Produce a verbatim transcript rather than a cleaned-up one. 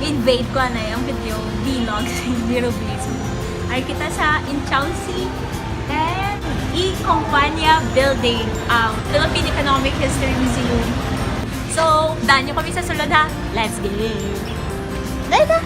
Invade ko na yung video vlog ni Rubiz. Ay kita sa Inchausi and E-Compania Building, ang Philippine Economic History Museum. So, daan nyo kami sa sulod ha. Let's go! Dali na!